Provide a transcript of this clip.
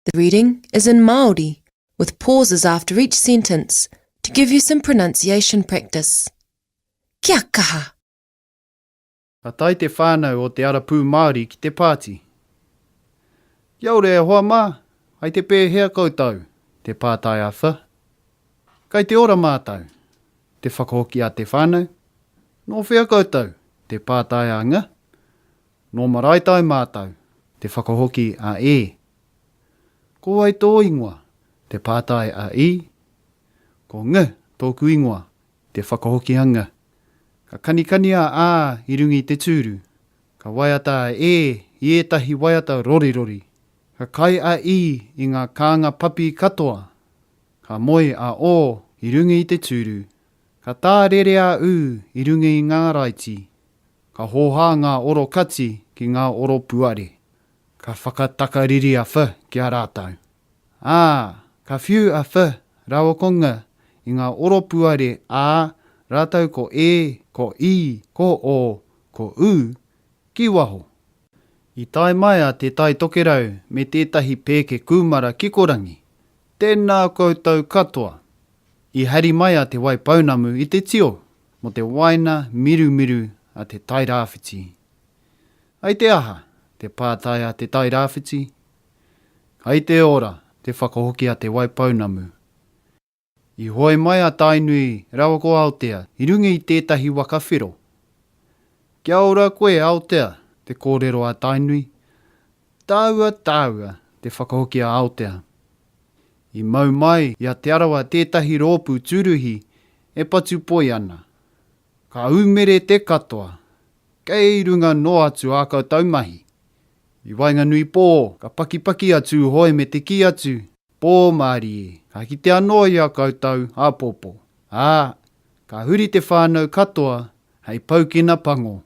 The reading is in Māori, with pauses after each sentence to give you some pronunciation practice. Kia kaha! Ka tae te whānau o Te Ara Pū Māori ki te pāti. Kia ora e hoa mā, hai te pēhea koutou? Te pātai a Wh. Kai te ora mātou. Te whakahoki a te whānau. Nō whea koutou? Te pātai a Ng. Nō Maraetai mātou, te whakahoki a E. Ko wai tō ingoa? Te pātai a I. Ko Ng tōku ingoa, te whakahoki a Ng. Ka kanikani a A i runga i te tūru. Ka waiata a E i ētahi waiata rorirori. Ka kai a I i ngā kānga papi katoa. Ka moe a O i runga i te tūru. Ka tārere a U i runga i ngā raiti. Ka hōhā ngā oro kati ki ngā oro puare. Ka whakatakariri a Wh ki a rātou. Ā, ka whiu a Wh rāua ko Ng i ngā oro puare ā rātou ko E, ko I, ko O, ko U, ki waho. I tae mai a Te Tai Tokerau me tētahi pēke kūmara kikorangi. Tēnā koutou katoa! I hari mai a Te Waipounamu i te tio mō te waina mirumiru a Te Tairāwhiti. Ai te aha? te pātai a Te Tairāwhiti. Kai te ora, te whakahoki a Te Waipounamu. I hoe mai a Tainui rawa ko Aotea i runga i tētahi waka whero. Kia ora koe, Aotea, te kōrero a Tainui. Tāua, tāua, te whakahoki a Aotea. I mau mai i a Te Arawa tētahi rōpū tūruhi e patu poi ana. Ka umere te katoa. Kei runga noa atu ā koutou mahi. I waenganui pō, ka pakipaki a Tūhoe me te kī atu, Pō mārie, ka kite anō i a koutou āpōpō. Ā, ka huri te whānau katoa hei paukena pango.